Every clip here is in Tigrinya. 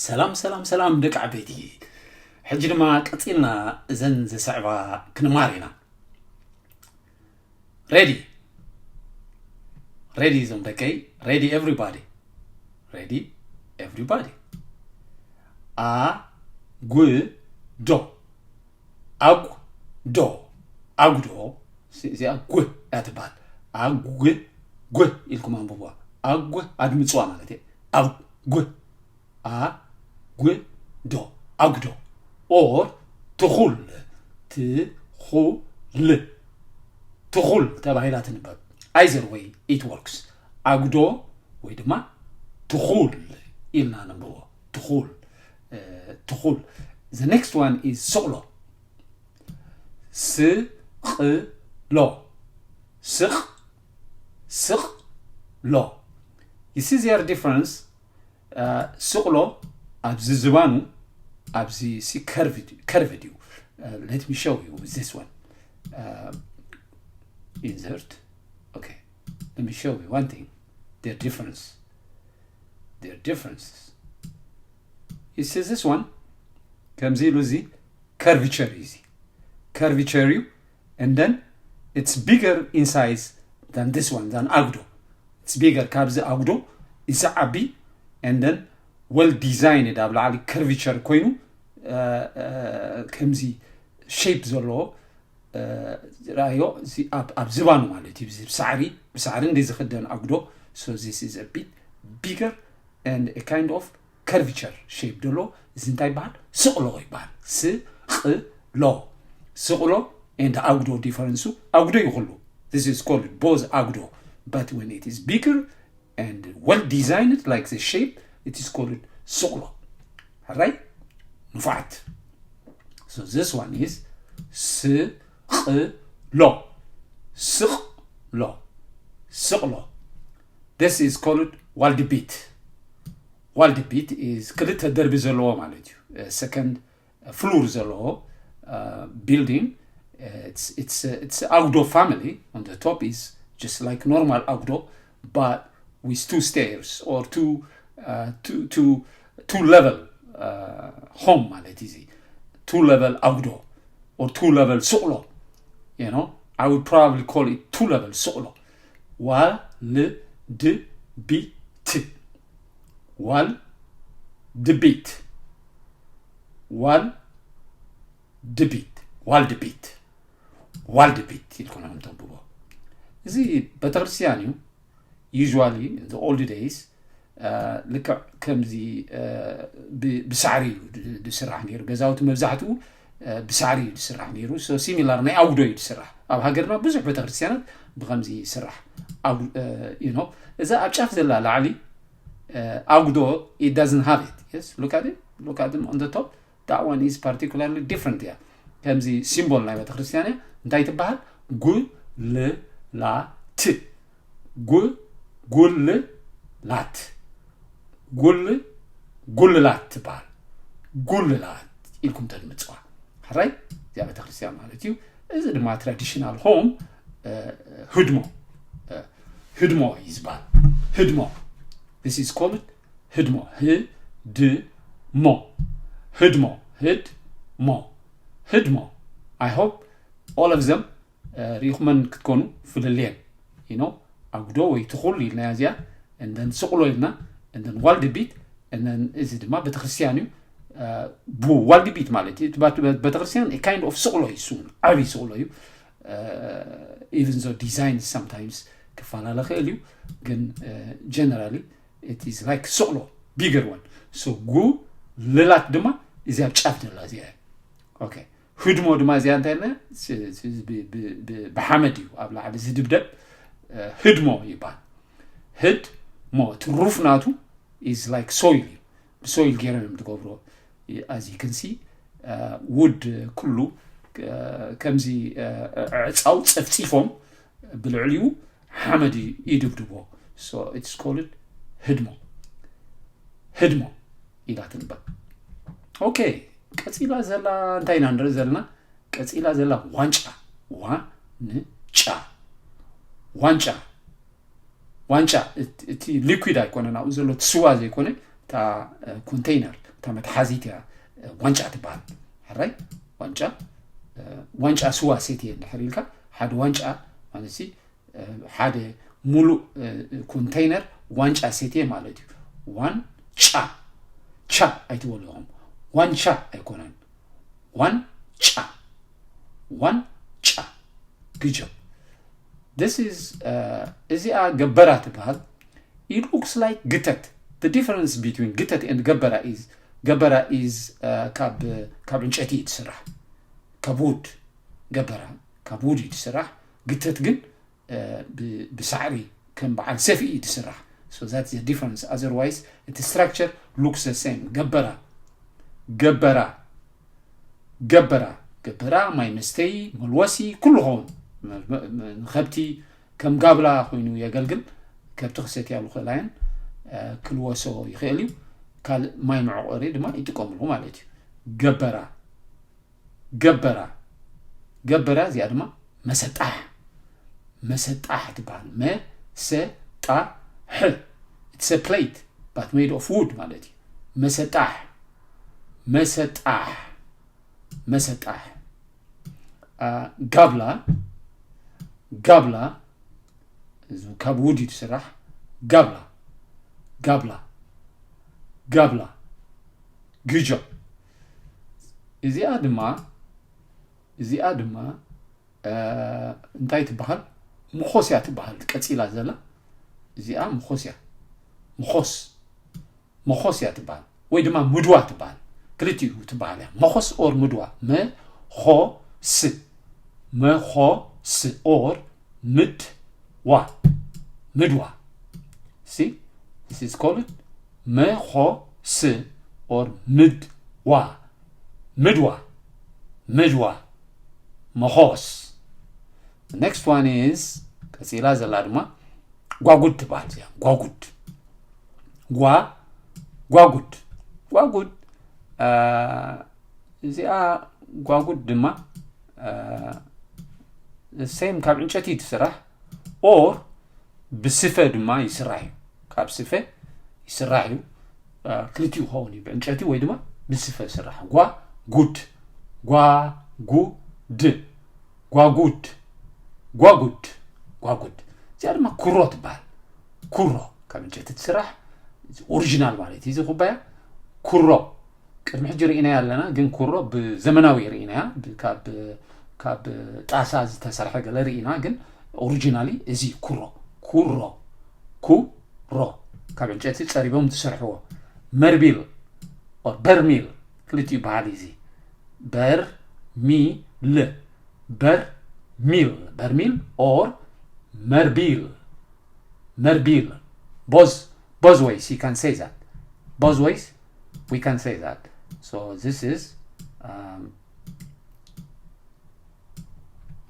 ሰላም ሰላም ሰላም ደቂ ዓበይቲ። ሕጂ ድማ ቀጺልና እዘን ዘስዕባ ክንማር ኢና። Ready? Ready እዞም ደቀይ? Ready everybody? Ready everybody? ኣጉዶ። ኣጉዶ። ኣጉዶ። እዚኣ ጉ እያ ትበሃል። ኣጉ፣ ጉ ኢልኩም ኣንብቡዋ። ኣጉ ኣድምፅዋ ማለት እየ። ኣጉ፣ ኣጉዶ። ኣጉዶ። Or ትኹል፣ ትኹል፣ ትኹል ተባሂላ ትንበብ። Either way it works። ኣጉዶ ወይ ድማ ትኹል ኢልና ነንብቦ። ትኹል፣ ትኹል። The next one is ስቕሎ። ስቕሎ። ስቕ፣ ስቕሎ። You see their difference? ስቕሎ ኣብዚ ዝባኑ፣ ኣብዚ ሲ ከርቭድ እዩ። Let me show you with this one. Insert. Okay. Let me show you one thing. Their difference. Their differences. You see this one? ከምዚ ኢሉ እዚ curvature እዩ። እዚ curvature እዩ። And then it's bigger in size than this one, than ኣጉዶ. It's bigger፣ ካብዚ ኣጉዶ ይዓቢ። And then well designed፣ ኣብ ላዕሊ curvature ኮይኑ ከምዚ shape ዘለዎ። ራዮ ኣብ ዝባኑ ማለት እዩ። ብሳዕሪ፣ ብሳዕሪ እንደ ዝኽደን ኣጉዶ። So this is a bit bigger and a kind of curvature shape ዘሎ። እዚ እንታይ ይበሃል? ስቕሎ ይበሃል። ስቕሎ። ስቕሎ and ኣጉዶ difference ኡ፣ ኣጉዶ እዩ ኩሉ። This is called both ኣጉዶ, but when it is bigger and well designed like the shape, it is called ስቕሎ። ሕራይ? ንፉዓት። So this one is ስቕሎ። ስቕሎ። ስቕሎ። This is called ዋልድቢት። ዋልድቢት is ክልተ ደርቢ ዘለዎ ማለት እዩ። Second floor ዘለዎ building. It's ኣጉዶ family. On the top is just like normal ኣጉዶ, but with two stairs or two, uh, two, two, two level, uh, home ማለት እዩ። Two level ኣጉዶ or two level ስቕሎ. You know, I would probably call it two level ስቕሎ። ዋልድቢት። ዋልድቢት። ዋልድቢት። ዋልድቢት። ዋልድቢት ኢልኩም ተንብቦ። እዚ ቤተክርስትያን እዩ። Usually in the old days ልክዕ ከምዚ ብሳዕሪ እዩ ዝስራሕ ነይሩ። ገዛውቲ መብዛሕትኡ ብሳዕሪ እዩ ዝስራሕ ነይሩ። Similar ናይ ኣጉዶ እዩ ዝስራሕ። ኣብ ሃገርና ብዙሕ ቤተክርስትያናት ብከምዚ ይስራሕ። እዛ ኣብ ጫፍ ዘላ ላዕሊ ኣጉዶ it doesn't have it. Yes, look at it. Look at them on the top. That one is particularly different እያ። ከምዚ symbol ናይ ቤተክርስትያን እያ። እንታይ ትበሃል? ጉልላት። ጉ ጉልላት። ጉል ጉልላት ትበሃል። ጉልላት ኢልኩም ተድምፅዋ። ሕራይ? እዚኣ ቤተክርስትያን ማለት እዩ። እዚ ድማ traditional home ህድሞ፣ ህድሞ እዩ ዝበሃል። ህድሞ። This is called ህድሞ። ህድሞ። ህድሞ። ህድሞ። ህድሞ። I hope all of them ርኢኹመን ክትኮኑ ፍልልየን። You know, ኣጉዶ ወይ ትኹል ኢልና እዚኣ፣ and then ስቕሎ ኢልና፣ and then ዋልድቢት፣ and then እዚ ድማ ቤተክርስትያን እዩ። ብዋልድቢት ማለት እዩ። ቤተክርስትያን kind of ስቕሎ እዩ። እሱ ዓብዪ ስቕሎ እዩ። Even though design sometimes ክፈላለ ክእል እዩ፣ ግን generally it is like ስቕሎ፣ bigger one. So ጉልላት ድማ እዚ ኣብ ጫፍ ዘላ እዚኣ እያ። Okay. ህድሞ ድማ እዚኣ እንታይ ኢልና? ብሓመድ እዩ ኣብ ላዕሊ ዝድብደብ። ህድሞ ይበሃል። ህድሞ እቲ ሩፍ ናቱ is like soil እዩ። ብሶይል ገይሮም እዮም ዝገብሮ። As you can see, ውድ ኩሉ ከምዚ ዕፃው ፀፍፂፎም ብልዕሊኡ ሓመድ ይድብድቦ። So it's called ህድሞ። ህድሞ ኢላ ትንበብ። Okay. ቀፂላ ዘላ እንታይ ኢና ንርኢ ዘለና? ቀፂላ ዘላ ዋንጫ። ዋንጫ። ዋንጫ። ዋንጫ እቲ liquid ኣይኮነን ኣብኡ ዘሎ፣ እቲ ስዋ ዘይኮነ፣ እታ ኮንቴይነር። እታ መትሓዚት እያ ዋንጫ ትበሃል። ሕራይ ዋንጫ ዋንጫ ስዋ ሴትየ እንድሕር ኢልካ ሓደ ዋንጫ ማለት ሓደ ሙሉእ ኮንተይነር ዋንጫ ሴትየ ማለት እዩ። ዋን ጫ ቻ ኣይትበሉ ኢኹም። ዋንቻ ኣይኮነን። ዋን ጫ ዋን ጫ ግጆ this is እዚኣ ገበራ ትበሃል። It looks like ግተት። The difference between ግተት and ገበራ is ገበራ is ካብ ካብ ዕንጨይቲ እዩ ትስራሕ። ካብ ውድ ገበራ ካብ ውድ እዩ ትስራሕ። ግተት ግን ብሳዕሪ ከም በዓል ሰፍኢ እዩ ትስራሕ። So that's the difference. Otherwise እቲ structure looks the same. ገበራ ገበራ ገበራ ገበራ ማይ መስተይ፣ መልወሲ፣ ኩሉ ኸውን። ንኸብቲ ከም ጋብላ ኮይኑ የገልግል። ከብቲ ክሰትያሉ ክእላየን ክልወሶ ይኽእል እዩ። ካልእ ማይ መዕቆሪ ድማ ይጥቀምሉ ማለት እዩ። ገበራ ገበራ ገበራ እዚኣ ድማ መሰጣሕ መሰጣሕ ትበሃል። መሰጣሕ it's a plate but made of wood ማለት እዩ። መሰጣሕ መሰጣሕ መሰጣሕ ጋብላ ጋብላ ካብ ውድ እዩ ትስራሕ። ጋብላ ጋብላ ጋብላ ግጆ እዚኣ ድማ እዚኣ ድማ እንታይ ትበሃል? ምኾስ እያ ትበሃል። ቀፂላ ዘላ እዚኣ ምኾስ እያ። ምኾስ መኾስ እያ ትበሃል ወይ ድማ ምድዋ ትበሃል። ክልቲኡ ትበሃል እያ። መኾስ ኦር ምድዋ። መኾስ መኾስ ኦር ምድዋ ምድዋ see this is called መኾስ ኦር ምድዋ ምድዋ ምድዋ መኾስ። Next one is ቀፂላ ዘላ ድማ ጓጉድ ትበሃል እዚኣ። ጓጉድ ጓ ጓጉድ ጓጉድ እዚኣ ጓጉድ ድማ same ካብ ዕንጨይቲ ትስራሕ or ብስፈ ድማ ይስራሕ እዩ። ካብ ስፈ ይስራሕ እዩ። ክልቲኡ ክኸውን እዩ፣ ብዕንጨይቲ ወይ ድማ ብስፈ ይስራሕ። ጓ ጉድ ጓ ጉድ ጓጉድ ጓጉድ ጓጉድ እዚኣ ድማ ኩሮ ትበሃል። ኩሮ ካብ ዕንጨይቲ ትስራሕ ኦሪጂናል ማለት እዩ። እዚ ኩባያ ኩሮ ቅድሚ ሕጂ ርኢናያ ኣለና፣ ግን ኩሮ ብዘመናዊ ርኢናያ። ካብ ጣሳ ዝተሰርሐ ገለ ርኢና፣ ግን ኦሪጂናሊ እዚ ኩሮ ኩሮ ኩሮ ካብ ዕንጨይቲ ፀሪቦም ዝሰርሕዎ። መርቢል በርሚል ክልቲኡ በሃል እዚ። በርሚል በርሚል በርሚል or መርቢል መርቢል both both ways you can say that. Both ways we can say that. So this is um,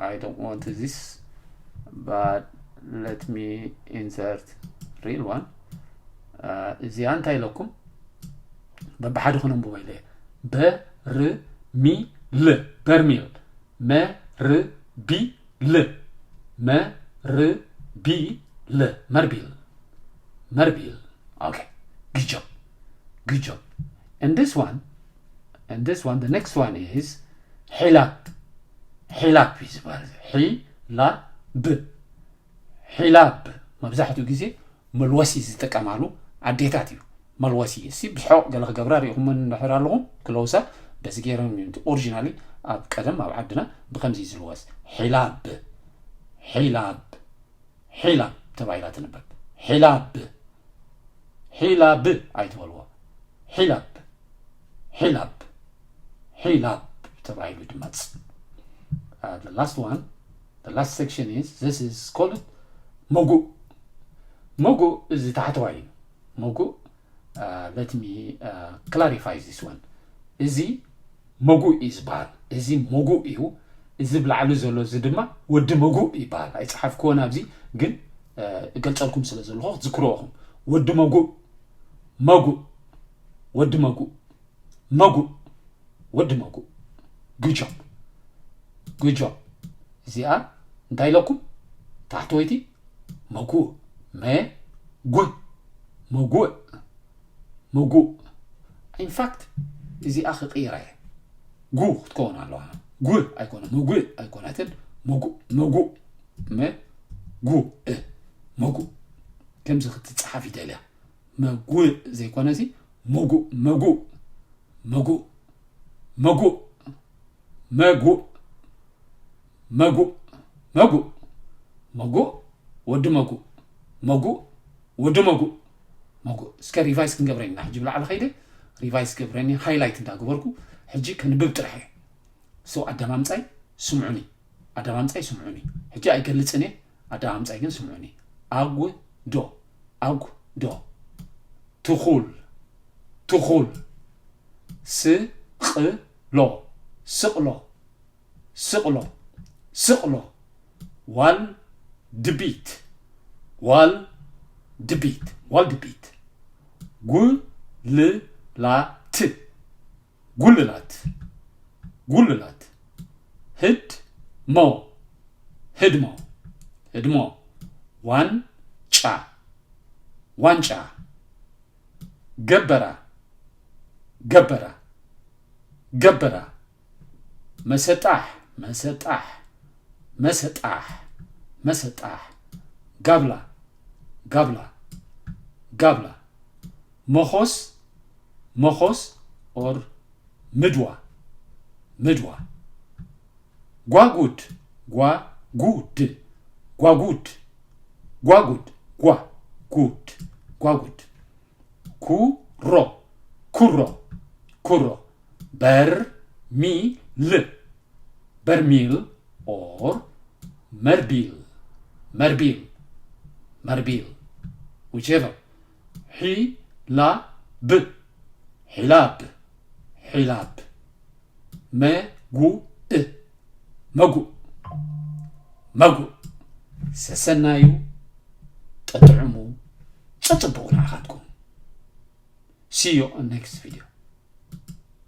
I don't want this, but let me insert real one. እዚኣ እንታይ ኢለኩም? በብሓደ ክነንብቦ ኢለ። በርሚል በርሚል መርቢል መርቢል መርቢል መርቢል okay good job good job and this one and this one the next one is ሒላብ ሒላብ እዩ ዝበሃል። ሒላብ ሒላብ መብዛሕትኡ ግዜ መልወሲ ዝጥቀማሉ ኣዴታት እዩ። መልወሲ እሲ ብሕቕ ገለ ክገብራ ርኢኹመን እንድሕር ኣለኹም ክለውሳ በዚ ገይረን እዮም። ኦሪጂናሊ ኣብ ቀደም ኣብ ዓድና ብከምዚ እዩ ዝልወስ። ሒላብ ሒላብ ሒላብ ተባሂላ ትንበብ። ሒላብ ሒላብ ኣይትበልዎ። ሒላብ ሒላብ ሒላብ ተባሂሉ ይድመፅ። The last one the last section is this is called መጉእ። መጉእ እዚ ታሕተዋይ እዩ። መጉእ let me clarify this one። እዚ መጉእ እዩ ዝበሃል። እዚ መጉእ እዩ። እዚ ብላዕሊ ዘሎ እዚ ድማ ወዲ መጉእ ይበሃል። ኣይፀሓፍክዎን ኣብዚ ግን እገልፀልኩም ስለ ዘለኹ ክትዝክርዎ ኢኹም። ወዲ መጉእ መጉእ ወዲ መጉእ መጉእ ወዲ መጉእ good job good job። እዚኣ እንታይ ኢለኩም? ታሕተወይቲ መጉእ መጉእ መጉእ መጉእ In fact እዚኣ ክቕይራ እየ። ጉ ክትከውን ኣለዋ። ጉ ኣይኮነ፣ መጉእ ኣይኮነትን። መጉእ፣ መጉእ፣ መጉእ፣ መጉእ። ከምዚ ክትጸሓፍ ይደልያ። መጉእ ዘይኮነ፣ እዚ መጉእ፣ መጉእ፣ መጉእ፣ መጉእ፣ መጉእ፣ መጉእ፣ መጉእ፣ መጉእ፣ ወዲ መጉእ፣ መጉእ፣ ወዲ መጉእ፣ መጉእ። እስከ ሪቫይስ ክንገብረ ኢና። ሕጂ ብላዕሊ ከይደ ሪቫይስ ገብረኒ፣ ሃይላይት እንዳገበርኩ ሕጂ ከንብብ ጥራሕ እየ። So ኣደማምጻይ ስምዑኒ፣ ኣደማምጻይ ስምዑኒ። ሕጂ ኣይገልጽን እየ፣ ኣደማምጻይ ግን ስምዑኒ። ኣጉዶ፣ ኣጉዶ። ትኹል፣ ትኹል። ስቕሎ፣ ስቕሎ፣ ስቕሎ፣ ስቕሎ። ዋልድቢት፣ ዋልድቢት፣ ዋልድቢት። ጉልላት፣ ጉልላት፣ ጉልላት። ህድሞ፣ ህድሞ፣ ህድሞ። ዋንጫ፣ ዋንጫ። ገበራ፣ ገበራ፣ ገበራ። መሰጣሕ፣ መሰጣሕ፣ መሰጣሕ፣ መሰጣሕ። ጋብላ፣ ጋብላ፣ ጋብላ። መኾስ፣ መኾስ or ምድዋ፣ ምድዋ። ጓጉድ፣ ጓጉድ፣ ጓጉድ፣ ጓጉድ፣ ጓጉድ፣ ጓጉድ። ኩሮ፣ ኩሮ፣ ኩሮ። በርሚል፣ በርሚል or መርቢል፣ መርቢል፣ መርቢል። Whichever. ሒላብ፣ ሒላብ፣ ሒላብ። መጉእ፣ መጉእ፣ መጉእ። ሰሰናዩ፣ ጠጥዕሙ፣ ጸጽብቑ ንዓኻትኩም። See you on next video.